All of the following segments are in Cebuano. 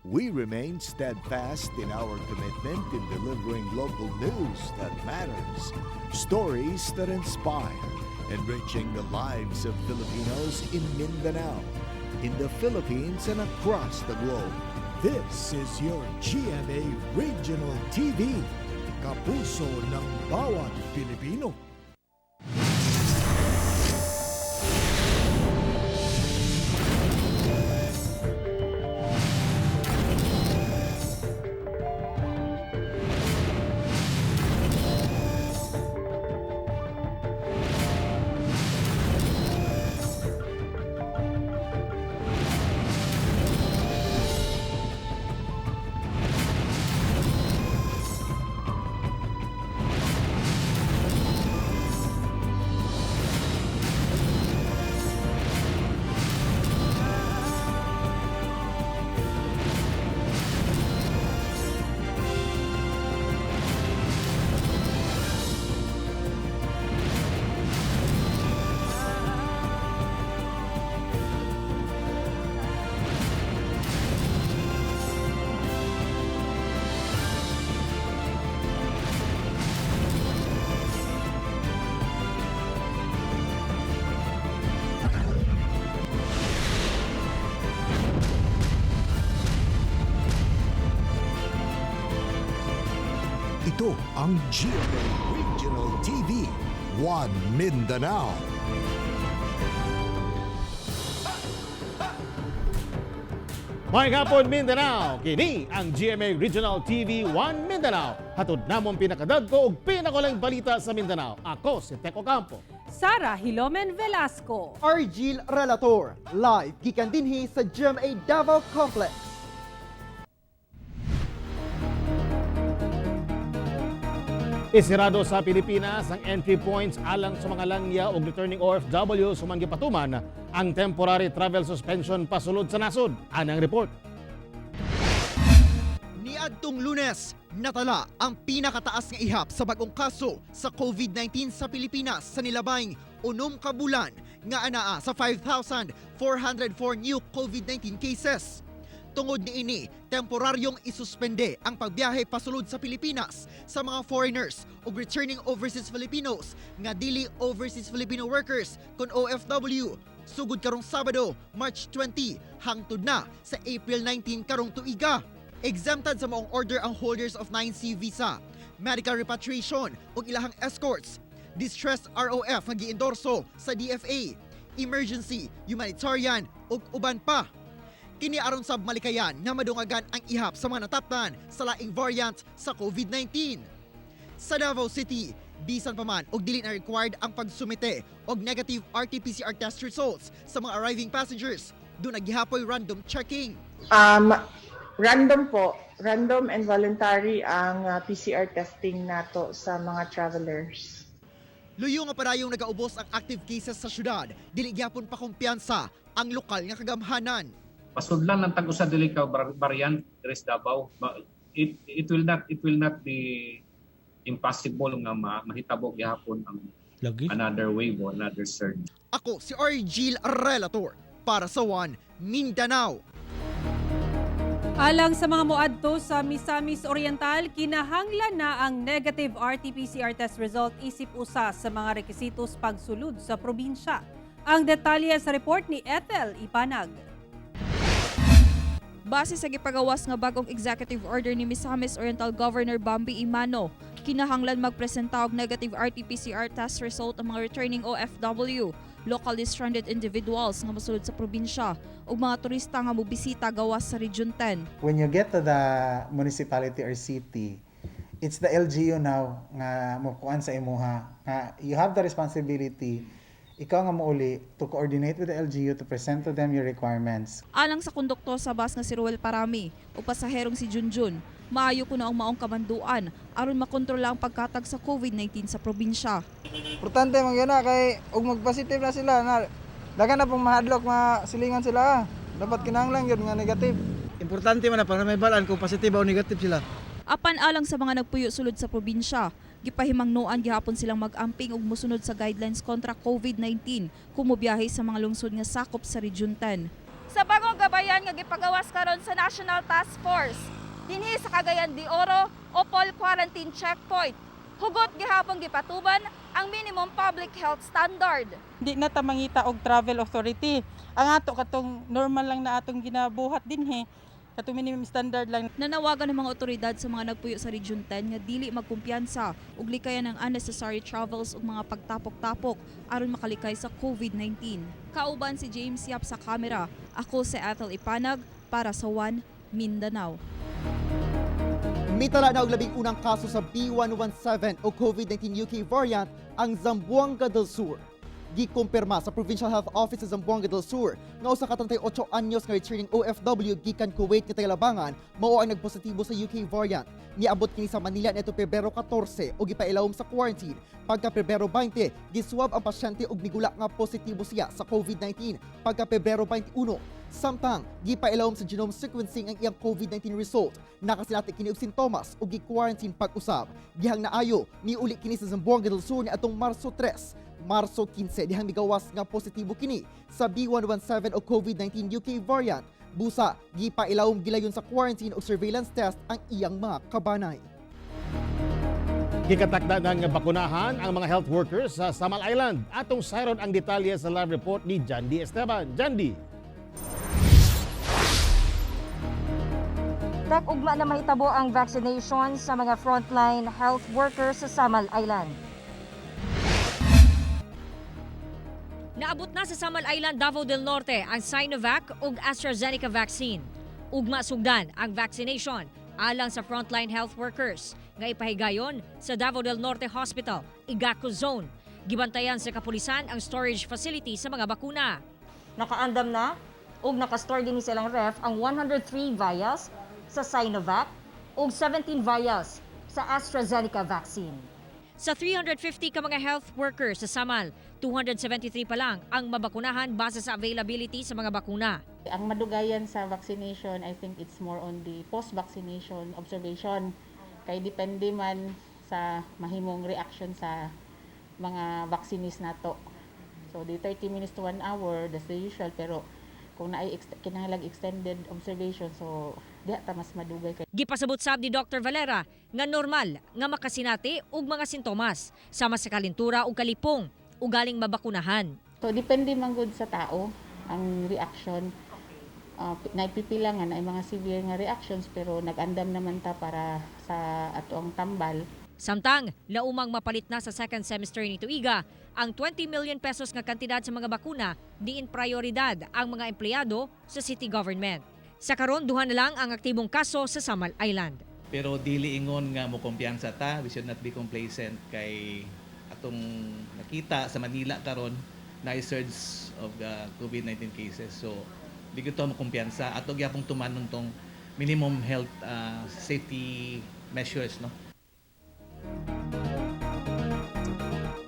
We remain steadfast in our commitment in delivering local news that matters, stories that inspire, enriching the lives of Filipinos in Mindanao, in the Philippines, and across the globe. This is your GMA Regional TV, kapuso ng bawat Pilipino. Ito ang GMA Regional TV, One Mindanao. Maayong hapon, Mindanao! Kini ang GMA Regional TV 1 Mindanao. Hatod namong pinakadagko ug pinakaulahing balita sa Mindanao. Ako si Teko Campo. Sara Hilomen Velasco. Argil Relator, live gikan dinhi sa GMA Davao Complex. Isirado sa Pilipinas ang entry points alang sa mga langya ug returning OFW suman gipatuman ang temporary travel suspension pasulod sa nasod. Anang report. Niadtong Lunes, natala ang pinakataas nga ihap sa bagong kaso sa COVID-19 sa Pilipinas sa nilabayng 6 ka bulan nga anaa sa 5,404 new COVID-19 cases. Tungod niini, temporaryong isuspende ang pagbiyahe pasulod sa Pilipinas sa mga foreigners ug returning overseas Filipinos nga dili overseas Filipino workers kon OFW sugod karong Sabado, March 20, hangtod na sa April 19 karong tuiga. Exempted sa maong order ang holders of 9C visa, medical repatriation ug ilahang escorts, distressed ROF nga giendorso sa DFA, emergency, humanitarian ug uban pa. Kini aron sab malikayan nga madungagan ang ihap sa mga nataptan sa laing variant sa COVID-19. Sa Davao City, bisan pa man og dili na required ang pagsumite og negative RT-PCR test results sa mga arriving passengers, duna gihapoy random checking. Random po, random and voluntary ang PCR testing nato sa mga travelers. Luyo nga padayong nagaubos ang active cases sa syudad, dili gyapon pa kumpiyansa ang lokal nga kagamhanan. Pasudlan lang tag usa dili ka variant diri sa Davao. It will not be impossible nga mahitabo gihapon ang Lagi. Another wave or another surge. Ako si Argil Relator para sa One Mindanao. Alang sa mga moadto sa Misamis Oriental, kinahanglan na ang negative RT-PCR test result isip usa sa mga rekisitos pagsulod sa probinsya. Ang detalye sa report ni Ethel Ipanag. Base sa gipagawas nga bagong executive order ni Misamis Oriental Governor Bambi Emano, kinahanglan magpresenta og negative RT-PCR test result ang mga returning OFW, locally stranded individuals nga mosulod sa probinsya ug mga turista nga mobisita gawas sa Region 10. When you get to the municipality or city, it's the LGU now nga mokuan sa imuha. Nga you have the responsibility, ikaw nga mouli, to coordinate with the LGU to present to them your requirements. Alang sa konduktor sa bus nga si Ruel Parami o pasaherong si Junjun, maayo kuno ang maong kamanduan aron makontrola ang pagkatag sa COVID-19 sa probinsya. Importante man gyud na kay og mag-positive na sila na daghan na pong mahadlok mga silingan sila. Dapat kinahanglan gyud nga negative. Importante man na para may balan kung positive o negative sila. Apan alang sa mga nagpuyo sulod sa probinsya, gipahimangnoan gihapon silang mag-amping ug mosunod sa guidelines kontra COVID-19 kung mobiyahe sa mga lungsod nga sakop sa Region 10. Sa bagong Atong gabayan nga gipagawas karon sa National Task Force. Dinhi sa Cagayan de Oro, Opol Quarantine Checkpoint. Hugot gihapon gipatuman ang minimum public health standard. Di na ta mangita og travel authority. Ang ato katong normal lang na atong ginabuhat dinhi, katong minimum standard lang. Nanawagan ng mga otoridad sa mga nagpuyo sa Region 10 nga dili magkumpiyansa ug likayan ang unnecessary travels ug mga pagtapok-tapok aron makalikay sa COVID-19. Kauban si James Yap sa kamera. Ako si Ethel Ipanag para sa One Mindanao. Mitala na og 11 kaso sa B117 o COVID-19 UK variant ang Zamboanga del Sur. Gikumpirma sa Provincial Health Office sa Zamboanga del Sur nga usa ka 38 anyos nga returning OFW gikan Kuwait nga taga-Labangan mao ang nagpositibo sa UK variant. Niabot kini sa Manila nitong Pebrero 14 ug gipailawom sa quarantine. Pagka Pebrero 20, giswab ang pasyente ug migula nga positibo siya sa COVID-19 pagka Pebrero 21. Samtang gipailawom sa genome sequencing ang iyang COVID-19 result. Nakasinati kini og sintomas ug gi-quarantine pag-usab. Dihang naayo, miuli kini sa Zamboanga del Sur niadtong Marso 3. Marso 15 dihang migawas nga positibo kini sa B117 o COVID-19 UK variant. Busa, gipailawom gilayon sa quarantine ug surveillance test ang iyang mga kabanay. Gikatakda ng bakunahan ang mga health workers sa Samal Island. Atong sayron ang detalye sa live report ni Jandy Esteban. Jandy. Tek, ugma na mahitabo ang vaccination sa mga frontline health workers sa Samal Island. Naabot na sa Samal Island, Davao del Norte ang Sinovac ug AstraZeneca vaccine. Ugma sugdan ang vaccination alang sa frontline health workers nga ipahigayon sa Davao del Norte Hospital, Igaco Zone. Gibantayan sa kapulisan ang storage facility sa mga bakuna. Nakaandam na ug nakastore din silang ref ang 103 vials sa Sinovac ug 17 vials sa AstraZeneca vaccine. Sa 350 ka mga health workers sa Samal, 273 pa lang ang mabakunahan base sa availability sa mga bakuna. Ang madugayan sa vaccination, I think it's more on the post-vaccination observation. Kay depende man sa mahimong reaction sa mga vaccinees nato. So, di 30 minutes to 1 hour, that's the usual. Pero kung naay kinahanglan extended observation, so diha ta mas madugay kay Gipasabot sab ni Dr. Valera nga normal nga makasinati og mga sintomas sama sa kalintura ug kalipong ugaling mabakunahan. So depende man gud sa tao ang reaction. Naipipila nga na mga severe nga reactions, pero nag-andam naman ta para sa ato ang tambal. Samtang, laumang mapalit na sa second semester ni tuiga ang 20 million pesos nga kantidad sa mga bakuna, diin prioridad ang mga empleyado sa city government. Sa karon, duha na lang ang aktibong kaso sa Samal Island. Pero dili ingon nga mo kumpiyansa ta, we should not be complacent kay atong nakita sa Manila karon na surge of the COVID-19 cases. So di gyud to mo kumpiyansa, ato gyapong tumanon tong minimum health safety measures, no.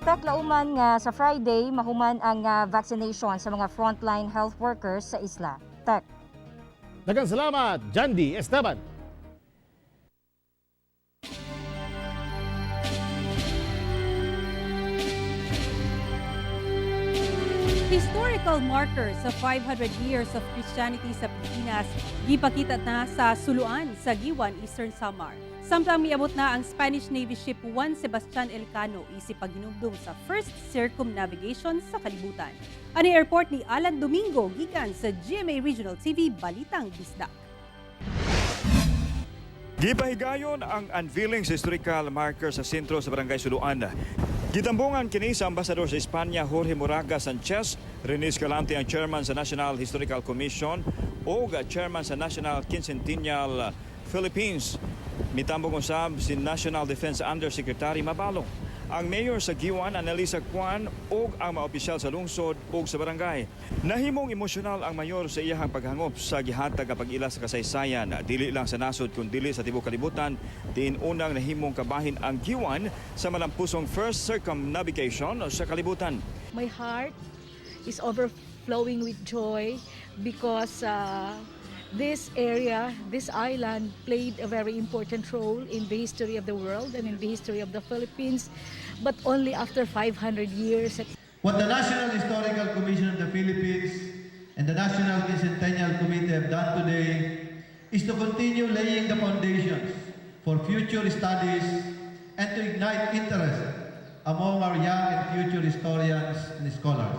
Tek, lauman nga sa Friday mahuman ang vaccination sa mga frontline health workers sa isla. Tek. Daghang salamat, Jandy Esteban. Historical markers of 500 years of Christianity sa Pilipinas gipakita na sa Suluan sa Guiuan, Eastern Samar. Samtang miabot na ang Spanish Navy ship Juan Sebastian Elcano isip paghinumdum sa first circumnavigation sa kalibutan. Ani report ni Alan Domingo gikan sa GMA Regional TV Balitang Bisdak. Gipahigayon ang unveiling sa historical marker sa sentro sa Barangay Suluan. Gitambungan kini sa ambasador sa Espanya Jorge Moraga Sanchez, Rene Escalante, ang chairman sa National Historical Commission o chairman sa National Quincentennial Philippines. Mitambong usab si National Defense Undersecretary Mabalong, ang mayor sa Guiuan, Annalisa Kwan, ug ang mga opisyal sa lungsod ug sa barangay. Nahimong emosyonal ang mayor sa iyahang paghangop sa gihatag nga pag-ila sa kasaysayan, dili lang sa nasod kun dili sa tibuok kalibutan, diin unang nahimong kabahin ang Guiuan sa malampusong first circumnavigation sa kalibutan. My heart is overflowing with joy because this area, this island, played a very important role in the history of the world and in the history of the Philippines, but only after 500 years. What the National Historical Commission of the Philippines and the National Quincentennial Committee have done today is to continue laying the foundations for future studies and to ignite interest among our young and future historians and scholars.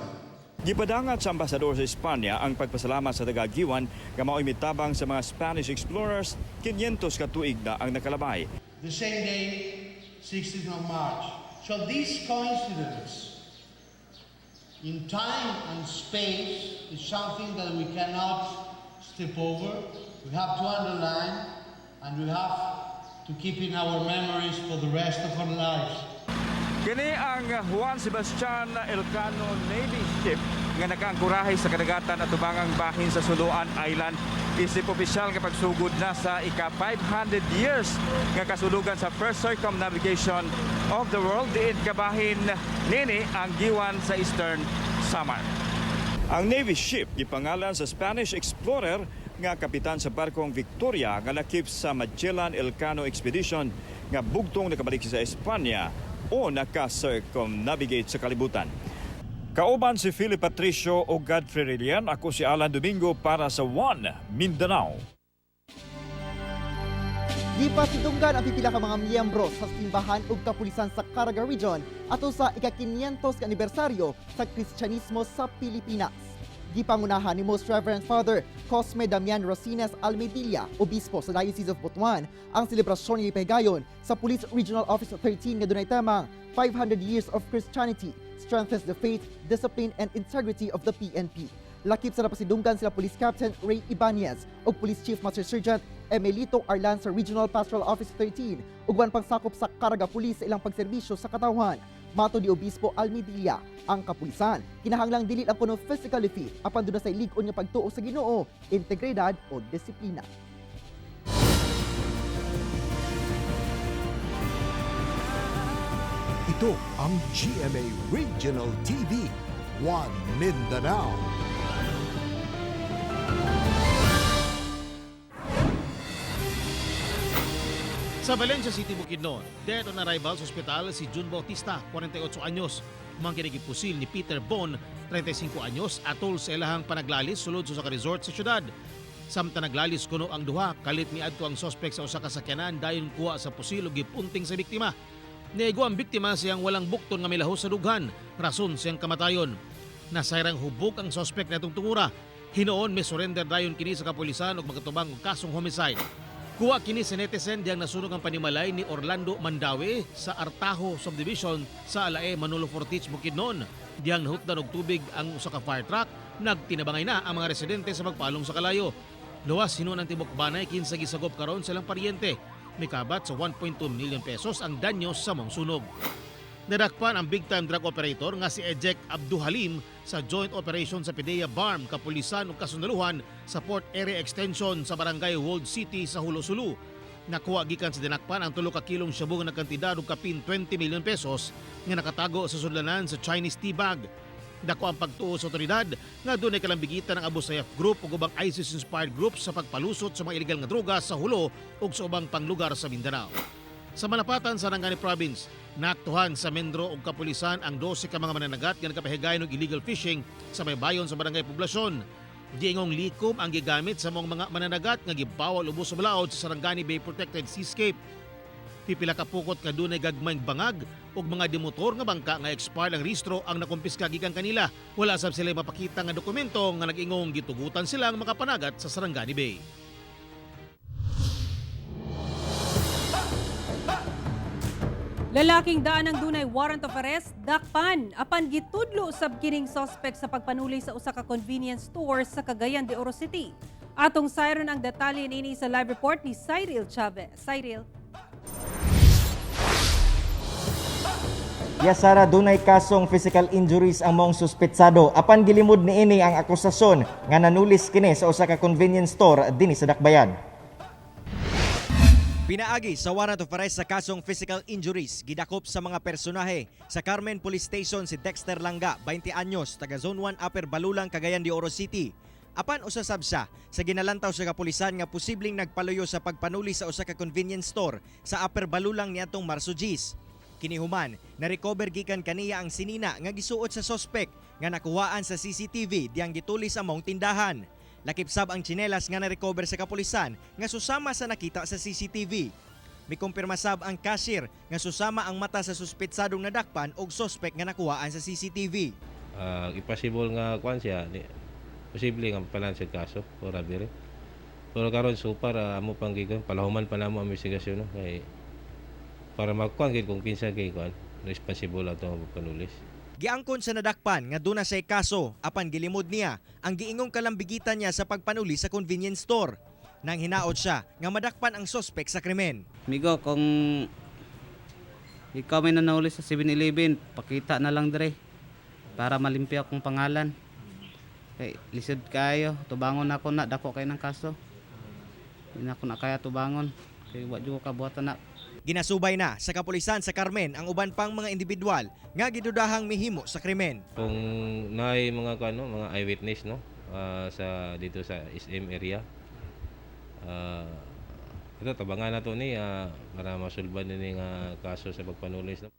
Gipadangat sa ambasador sa Espanya ang pagpasalamat sa taga-Guiuan nga mao'y mitabang sa mga Spanish explorers 500 ka tuig na ang nakalabay. The same day, 16th of March. So this coincidence in time and space is something that we cannot step over. We have to underline and we have to keep in our memories for the rest of our lives. Kini ang Juan Sebastian Elcano Navy Ship nga nakaangkorahe sa kadagatan at tubangang bahin sa Suluan Island isip opisyal nga pagsugod na sa ika 500 years nga kasulugan sa first circumnavigation of the world, diin kabahin nini ang Guiuan sa Eastern Samar. Ang Navy ship gipangalan sa Spanish explorer nga kapitan sa barkong Victoria nga lakip sa Magellan Elcano Expedition nga bugtong nakabalik sa Espanya o naka-circumnavigate sa kalibutan. Kauban si Philip Patricio o Godfrey Relian, ako si Alan Domingo para sa One Mindanao. Gipasidunggan ang pipila ka mga miyembro sa simbahan ug kapulisan sa Caraga Region ato sa ika-500 ka anibersaryo sa Kristyanismo sa Pilipinas. Gipangunahan ni Most Reverend Father Cosme Damian Rosines Almedilla, obispo sa Diocese of Butuan, ang selebrasyon nga gipahigayon sa Police Regional Office 13 nga dunay temang 500 Years of Christianity Strengthens the Faith, Discipline and Integrity of the PNP. Lakip sa napasidunggan sila Police Captain Ray Ibanez ug Police Chief Master Sergeant Emelito Arlan sa Regional Pastoral Office 13 ug uban pang sakop sa Caraga Police sa ilang pagserbisyo sa katawhan. Matod ni Obispo Almedilla, ang kapulisan kinahanglang dili lang kuno physically fit apan duna say lig-on nga pagtuo sa Ginoo, integridad o disiplina. Ito ang GMA Regional TV, One Mindanao. Sa Valencia City, Bukidnon, dead on arrival sa ospital si June Bautista, 48 anyos. Mga kinigipusil ni Peter Bon, 35 anyos, atol sa ilahang panaglalis sulod sa usa ka resort sa syudad. Samtang naglalis kuno ang duha, kalit ni adto ang sospek sa usa ka sakyanan dayon kuha sa pusil ug gipunting sa biktima. Niigo ang biktima siyang walang bukton nga milahos sa dughan, rason siyang kamatayon. Nasayrang hubog ang sospek na itong tungura. Hinuon may surrender dayon kini sa kapulisan ug makatubang og kasong homicide. Kuha kini sa netizen diyang nasunog ang panimalay ni Orlando Mandawe sa Artajo Subdivision sa Alae, Manolo Fortich, Bukidnon. Diyang nahutdan og tubig ang usa ka fire truck, nagtinabangay na ang mga residente sa pagpalong sa kalayo. Luwas hinuon ang tibok banay kinsa gisagop karon sa ilang paryente. Mikabat sa 1.2 million pesos ang danyo sa mong sunog. Nadakpan ang big-time drug operator nga si Ejek Abduhalim sa joint operation sa PDEA BARM, Kapulisan ug Kasundaluhan sa Port Area Extension sa Barangay World City sa Jolo, Sulu. Nakuha gikan sa dinakpan ang 3 ka kilong shabu nga nagkantidad og kapin 20 million pesos nga nakatago sa sudlanan sa Chinese tea bag. Dako ang pagtuo sa otoridad nga dunay kalambigitan ang Abu Sayyaf Group ug ubang ISIS-inspired groups sa pagpalusot sa mga illegal nga droga sa Jolo ug sa ubang panglugar sa Mindanao. Sa malapatan sa Sarangani Province, naaktuhan sa mendro ug kapulisan ang 12 ka mga mananagat nga nakapahigayon og illegal fishing sa baybayon sa Barangay Poblasyon. Giingong likom ang gigamit sa mga mananagat nga gibawal ubos sa balaod sa Sarangani Bay Protected Seascape. Pipila ka pukot nga dunay gagmayng bangag ug mga demotor nga bangka nga expired ang rehistro ang nakumpiska gikan kanila. Wala sab sila mapakita nga dokumento nga nag-ingong gitugutan silang makapanagat sa Sarangani Bay. Lalaking daan ang dunay warrant of arrest, dakpan apan gitudlo sab kining suspect sa pagpanuli sa usa ka convenience store sa Cagayan de Oro City. Atong sayron ang detalye niini sa live report ni Cyril Chavez. Cyril. Yes, Sara, dunay kasong physical injuries ang maong suspetsado. Apan gilimod niini ang akusasyon nga nanulis kini sa usa ka convenience store dinhi sa Dakbayan. Pinaagi sa warrant of arrest sa kasong physical injuries, gidakop sa mga personahe sa Carmen Police Station si Dexter Langga, 20 anyos, taga Zone 1 Upper Balulang, Cagayan de Oro City. Apan usa sab siya sa ginalantaw sa kapulisan nga posibleng nagpaluyo sa pagpanuli sa usa ka convenience store sa Upper Balulang niadtong Marso 10. Kini human, na-recover gikan kaniya ang sinina nga gisuot sa sospek nga nakuhaan sa CCTV diyang gitulis sa maong tindahan. Lakip sab ang tsinelas nga na-recover sa kapulisan nga susama sa nakita sa CCTV. Mikumpirma sab ang cashier nga susama ang mata sa suspetsadong nadakpan og sospek nga nakuhaan sa CCTV. Impossible nga kuan siya ni, posible nga palan siya kaso for robbery. Pero karon so far amo pang gigon palahuman pa namo ang investigasyon, no, kay para magkuan gid kung kinsa kay kuan responsible ato ang panulis. Giangkon sa nadakpan nga duna say kaso apan gilimod niya ang giingong kalambigitan niya sa pagpanuli sa convenience store. Nang hinaot siya nga madakpan ang sospek sa krimen. Migo, kung ikaw may nanahuli sa 7-Eleven, pakita na lang dre para malimpyo akong pangalan. Kay lisod kayo, tubangon ako na, dako kay ng kaso. Hindi na ako na kaya tubangon. Kay wa jud ko kabuhatan na. Ginasubay na sa kapulisan sa Carmen ang uban pang mga individual nga gidudahang mihimo sa krimen. Kung naay mga kuan, no, mga eyewitness, no, sa dito sa SM area, ito tabangan na to ni para masulban ni nga kaso sa pagpanulis, no.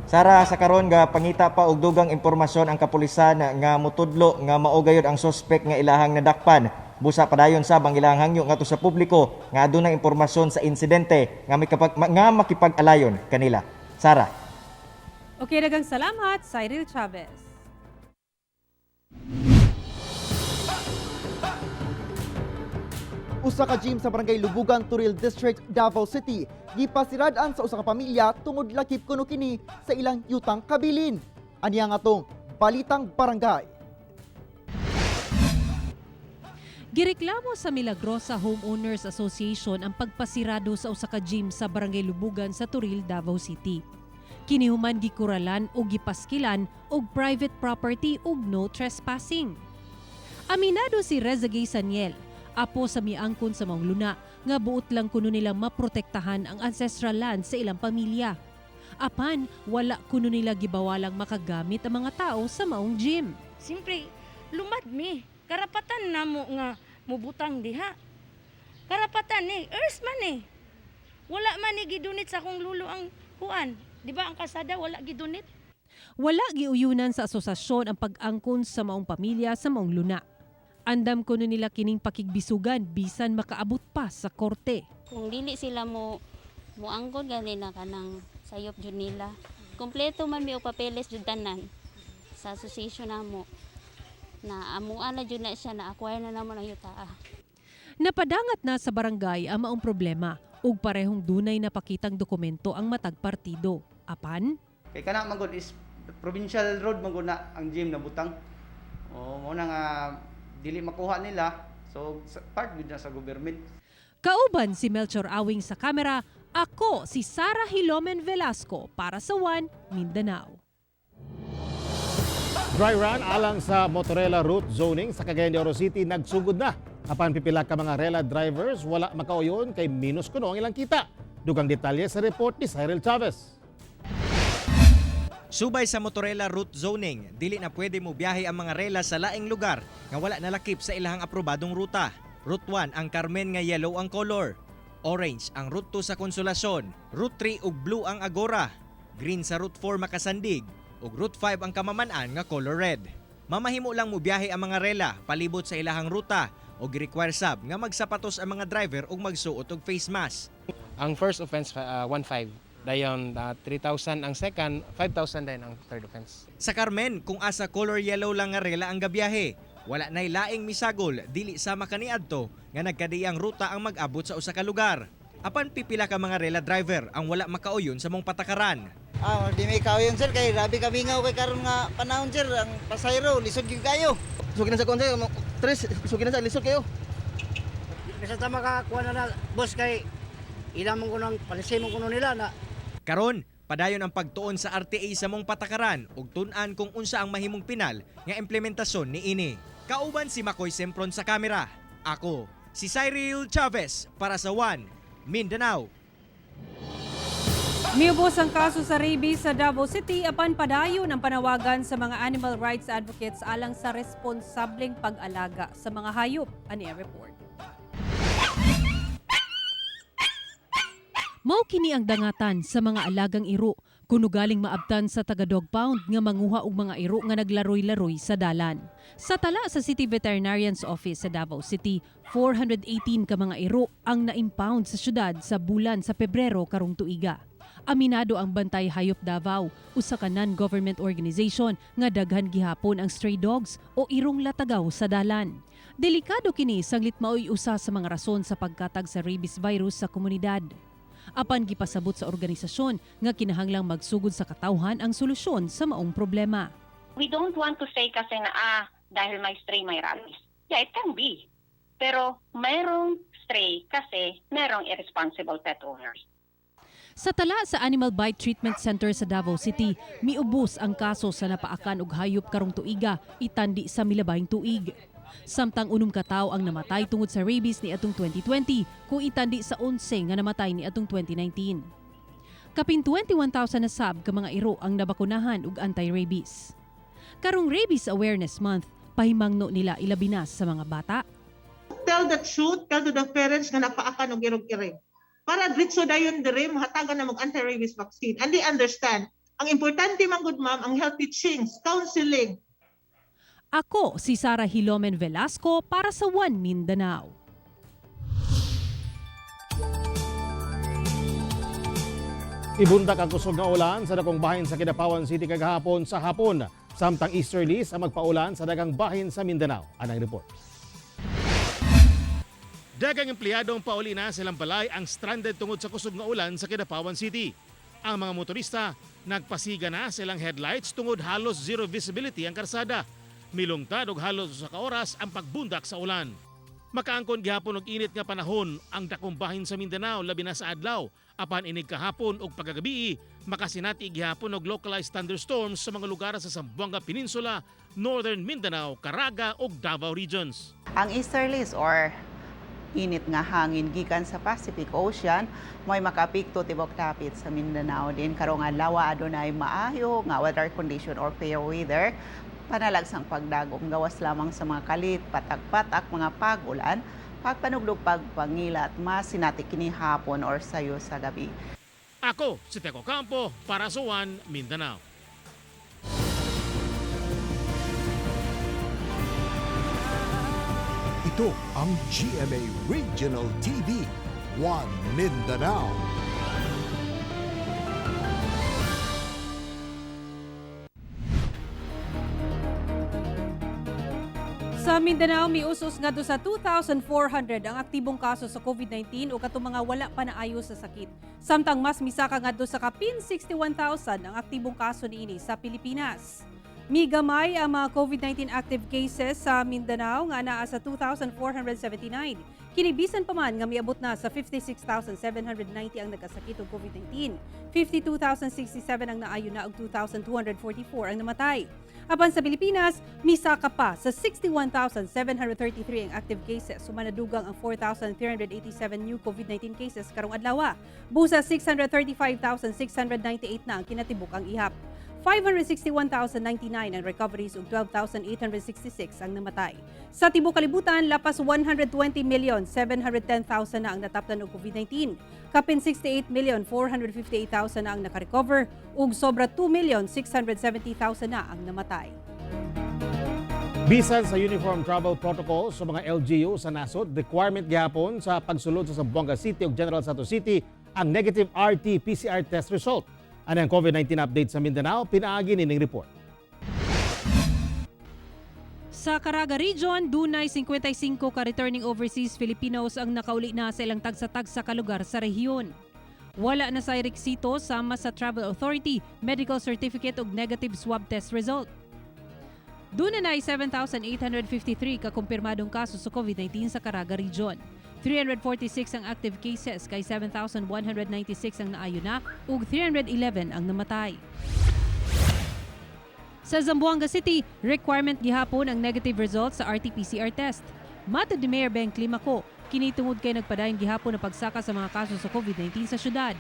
Sara, sa karon ga pangita pa og dugang impormasyon ang kapulisan nga mutudlo nga mao gayud ang sospek nga ilahang nadakpan. Busa padayon sab ang ilahang hangyo ngadto sa publiko nga adunay impormasyon sa insidente nga nga makipag-alayon kanila. Sara. Okay, daghang salamat, Cyril Chavez. Usa ka gym sa Barangay Lubugan, Toril District, Davao City, gipasirad-an sa usa ka pamilya tungod lakip kuno kini sa ilang yutang kabilin. Aniya nga tong Balitang Barangay. Gireklamo sa Milagrosa Homeowners Association ang pagpasirado sa usa ka gym sa Barangay Lubugan sa Toril, Davao City. Kini human gikuralan o gipaskilan og private property ug no trespassing. Aminado si Rezagay Saniel, apo sa miangkon sa maong luna, nga buot lang kuno nila maprotektahan ang ancestral land sa ilang pamilya. Apan, wala kuno nila gibawalang makagamit ang mga tao sa maong gym. Siyempre, lumad mi. Karapatan namo nga mubutang diha. Karapatan ni, earth man eh. Wala man ni gidunit sa akong lulo ang kuan. Di ba ang kasada wala gidunit? Wala giuyunan sa asosasyon ang pag-angkon sa maong pamilya sa maong luna. Andam kuno nila kining pakigbisugan bisan makaabot pa sa korte. Kung dili sila mo muangkon gani na kanang sayop jud nila. Kompleto man mi og papeles jud tanan sa association namo na amuan na jud na siya na acquire na namo ang yutaa. Napadangat na sa barangay ang maong problema ug parehong dunay napakitang dokumento ang matag partido. Apan, Kay kana man gud is provincial road man gud na ang gym na butang. O mo na nga dili makuha nila, so part gud na sa government. Kauban si Melchor Awing sa kamera, ako si Sara Hilomen Velasco para sa One Mindanao. Dry run alang sa Motorela route zoning sa Cagayan de Oro City nagsugod na. Apan pipila ka mga rela drivers wala makauyon kay minus kuno ang ilang kita. Dugang detalye sa report ni Cyril Chavez. Subay sa Motorela route zoning, dili na pwede mo biyahe ang mga rela sa laing lugar nga wala nalakip sa ilahang aprobadong ruta. Route 1 ang Carmen nga yellow ang color. Orange ang Route 2 sa Consolacion, Route 3 ug blue ang Agora, green sa Route 4 Makasandig, ug Route 5 ang Kamaman-an nga color red. Mamahimo lang mo biyahe ang mga rela palibot sa ilahang ruta ug require sab nga magsapatos ang mga driver ug magsuot og face mask. Ang first offense 1.5, dayon 3,000 ang second, 5,000 din ang third offense. Sa Carmen, kung asa color yellow lang nga rela ang gabiyahe, wala na'y laing misagol dili sama kaniadto nga nagkadiyang ruta ang mag-abot sa usa ka lugar. Apan pipila ka mga rela driver ang wala makauyon sa mong patakaran. Di may kauyon sir kay grabe kamingaw kay karon nga panahon sir, ang pasahero lisod gyud kayo. Sugi na sa kuan sir, tres, sugi na sa lisod kayo. Bisa ta makakuha na na boss kay ilang man kunong palisay man kuno nila na. Karon, padayon ang pagtuon sa RTA sa mong patakaran ug tun-an kung unsa ang mahimong pinal nga implementasyon niini. Kauban si Makoy Sempron sa kamera. Ako, si Cyril Chavez para sa One Mindanao. Miubos ang kaso sa rabies sa Davao City apan padayon ang panawagan sa mga animal rights advocates alang sa responsableng pag-alaga sa mga hayop. Ani ang report. Mao kini ang dangatan sa mga alagang iro kuno galing maabtan sa taga dog pound nga manguha og mga iro nga naglaroy-laroy sa dalan. Sa tala sa City Veterinarian's Office sa Davao City, 418 ka mga iro ang na-impound sa syudad sa bulan sa Pebrero karong tuiga. Aminado ang Bantay Hayop Davao, usa ka non-government organization nga daghan gihapon ang stray dogs o irong latagaw sa dalan. Delikado kini sanglit maoy usa sa mga rason sa pagkatag sa rabies virus sa komunidad. Apan gipasabot sa organisasyon nga kinahanglang magsugod sa katawhan ang solusyon sa maong problema. We don't want to say kasi na dahil may stray, may rabies. Yeah, it can be. Pero mayroong stray kasi merong irresponsible pet owners. Sa tala sa Animal Bite Treatment Center sa Davao City, miubos ang kaso sa napaakan og hayop karong tuiga itandi sa milabayng tuig. Samtang 6 ka tawo ang namatay tungod sa rabies ni atong 2020 kung itandi sa 11 nga namatay ni atong 2019. Kapin 21,000 na sab ka mga iro ang nabakunahan og anti-rabies. Karong Rabies Awareness Month, pahimangno nila ilabi na sa mga bata. Tell the truth, tell to the parents nga napaakan og irog ire. Para diretso dayon dire mahatagan na mag anti-rabies vaccine. And they understand. Ang importante man gud, ma'am, ang health teachings, counseling. Ako si Sara Hilomen Velasco para sa One Mindanao. Ibundak ang kusog nga ulan sa dakong bahin sa Kidapawan City kagahapon sa hapon. Samtang easterlies ang magpaulan sa dagang bahin sa Mindanao. Anang report. Dagang empleyado ang pauli na silang balay ang stranded tungod sa kusog nga ulan sa Kidapawan City. Ang mga motorista nagpasiga na silang headlights tungod halos zero visibility ang karsada. Milungtad og halos usa ka oras ang pagbundak sa ulan. Makaangkon gihapon og init nga panahon ang dakong bahin sa Mindanao labi na sa adlaw, apan inig kahapon og pagkagabii makasinati gihapon og localized thunderstorms sa mga lugar sa Zamboanga Peninsula, Northern Mindanao, Caraga ug Davao regions. Ang easterlies or init nga hangin gikan sa Pacific Ocean mo'y makaapekto tibok dapit sa Mindanao din karong adlaw. Adunay maayo nga weather condition or fair weather, panalag sang pagdagom gawas lamang sa mga kalit, patak-patak, mga pag-ulan, pagpanugdog, pagpangilat, masinati kini hapon or sayo sa gabi. Ako si Teco Campo para sa One Mindanao. Ito ang GMA Regional TV, One Mindanao. Sa Mindanao, mius-us ngadto sa 2,400 ang aktibong kaso sa COVID-19 o katong mga wala pa naayo sa sakit. Samtang mas misaka ngadto sa kapin 61,000 ang aktibong kaso niini sa Pilipinas. Migamay ang mga COVID-19 active cases sa Mindanao nga naa sa 2,479. Kini bisan pa man nga miabot na sa 56,790 ang nagkasakit og COVID-19. 52,067 ang naayo na ug 2,244 ang namatay. Apan sa Pilipinas, misaka pa sa 61,733 ang active cases. Sumanadugang ang 4,387 new COVID-19 cases karong adlaw. Busa 635,698 na ang kinatibuk ang ihap. 561,099 ang recoveries ug 12,866 ang namatay. Sa tibuok kalibutan, lapas 120,710,000 na ang nataptan og COVID-19. Kapin 68,458,000 na ang nakarecover ug sobra 2,670,000 na ang namatay. Bisan sa Uniform Travel Protocol sa mga LGU sa nasod, requirement gihapon sa pagsulod sa Zamboanga City ug General Santos City ang negative RT-PCR test result. Ano ang COVID-19 update sa Mindanao? Pinaagi nining report. Sa Caraga Region, dunay 55 ka returning overseas Filipinos ang nakauli na sa ilang tagsa-tagsa ka lugar sa rehiyon. Wala na sa requisito sama sa Travel Authority, medical certificate ug negative swab test result. Duna na 7,853 ka kumpirmadong kaso sa COVID-19 sa Caraga Region. 346 ang active cases kay 7,196 ang naayo na ug 311 ang namatay. Sa Zamboanga City, requirement gihapon ang negative result sa RT-PCR test. Matod ni Mayor Ben Climaco, kini tungod kay nagpadayon gihapon ang pagsaka sa mga kaso sa COVID-19 sa syudad.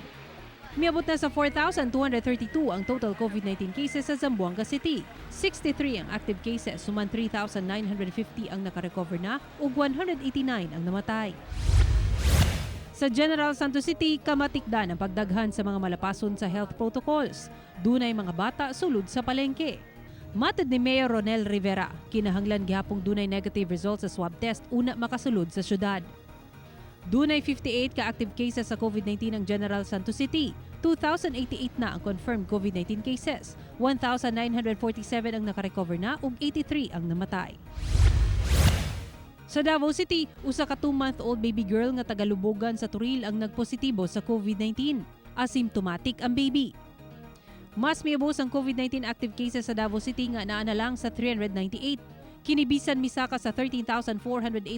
Miabot na sa 4,232 ang total COVID-19 cases sa Zamboanga City. 63 ang active cases, suman 3,950 ang nakarecover na ug 189 ang namatay. Sa General Santos City, kamatikdan ang pagdaghan sa mga malapason sa health protocols. Dunay mga bata sulod sa palengke. Matod ni Mayor Ronel Rivera, kinahanglan gihapong dunay negative results sa swab test una makasulod sa syudad. Dunay 58 ka active cases sa COVID-19 ang General Santos City. 2,088 na ang confirmed COVID-19 cases. 1,947 ang nakarecover na ug 83 ang namatay. Sa Davao City, usa ka 2-month-old baby girl nga taga-Lubogan sa Toril ang nagpositibo sa COVID-19. Asymptomatic ang baby. Mas miabos ang COVID-19 active cases sa Davao City nga naa na lang sa 398. Kini bisan misaka sa 13,408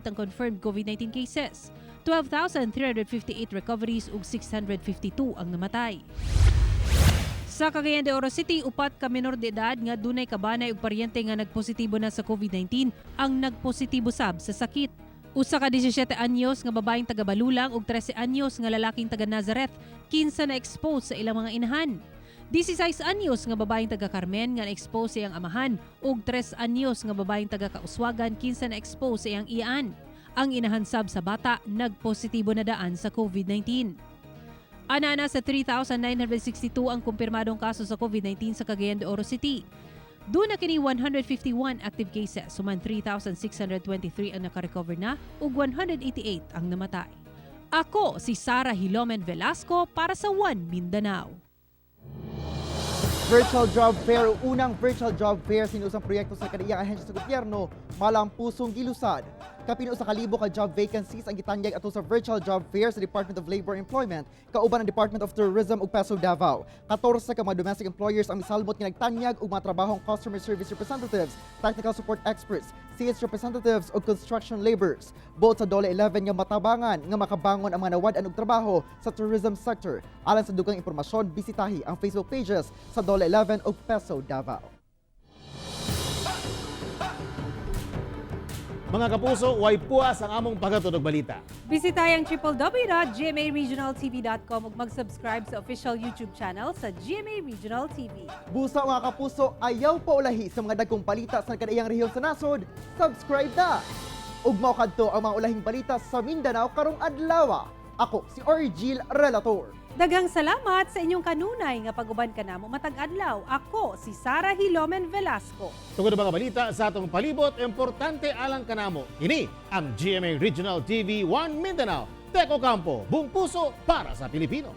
ang confirmed COVID-19 cases. 12,358 recoveries ug 652 ang namatay. Sa Cagayan de Oro City, upat ka menor de edad nga dunay kabanay ug paryente nga nagpositibo na sa COVID-19 ang nagpositibo sab sa sakit. Usa ka 17 anyos nga babaeng taga Balulang ug 13 anyos nga lalaking taga Nazareth kinsa na-expose sa ilang mga inahan. 16 anyos nga babaeng taga Carmen nga na-expose sa iyang amahan ug 3 anyos nga babaeng taga Kauswagan kinsa na-expose sa iyang iyaan. Ang inahan sab sa bata nagpositibo na daan sa COVID-19. Ana na sa 3,962 ang kumpirmadong kaso sa COVID-19 sa Cagayan de Oro City. Duna kini 151 active cases, human 3,623 ang nakarecover na ug 188 ang namatay. Ako si Sara Hilomen Velasco para sa One Mindanao. Virtual Job Fair, unang Virtual Job Fair sinusang proyekto sa kanilang ahensya sa gobyerno, malampusong gilusad. Kapin 1,000 ka job vacancies ang gitanyag ato sa Virtual Job Fair sa Department of Labor and Employment, kauban ng Department of Tourism ug PESO Davao. 14 ka mga domestic employers ang misalmot nga nagtanyag og mga trabahong customer service representatives, technical support experts, sales representatives ug construction laborers. Buot sa DOLE 11 nga matabangan nga makabangon ang mga nawad-an og trabaho sa tourism sector. Alang sa dugang impormasyon, bisitahi ang Facebook pages sa DOLE 11 ug PESO Davao. Mga kapuso, way puas ang among paghatod og balita. Bisitahin ang www.gmaregionaltv.com ug mag-subscribe sa official YouTube channel sa GMA Regional TV. Busa, mga kapuso, ayaw pa ulahi sa mga dagkong balita sa kadaiyang rehiyon sa nasod. Subscribe na! Ug mao kadto ang mga ulahing balita sa Mindanao karong adlaw. Ako si Orgil Relator. Daghang salamat sa inyong kanunay nga pag-uban kanamo matag adlaw. Ako si Sara Hilomen Velasco. Tungod mga balita sa atong palibot, importante alang kanamo. Ini ang GMA Regional TV 1 Mindanao. Teko Campo, buong puso para sa Pilipino.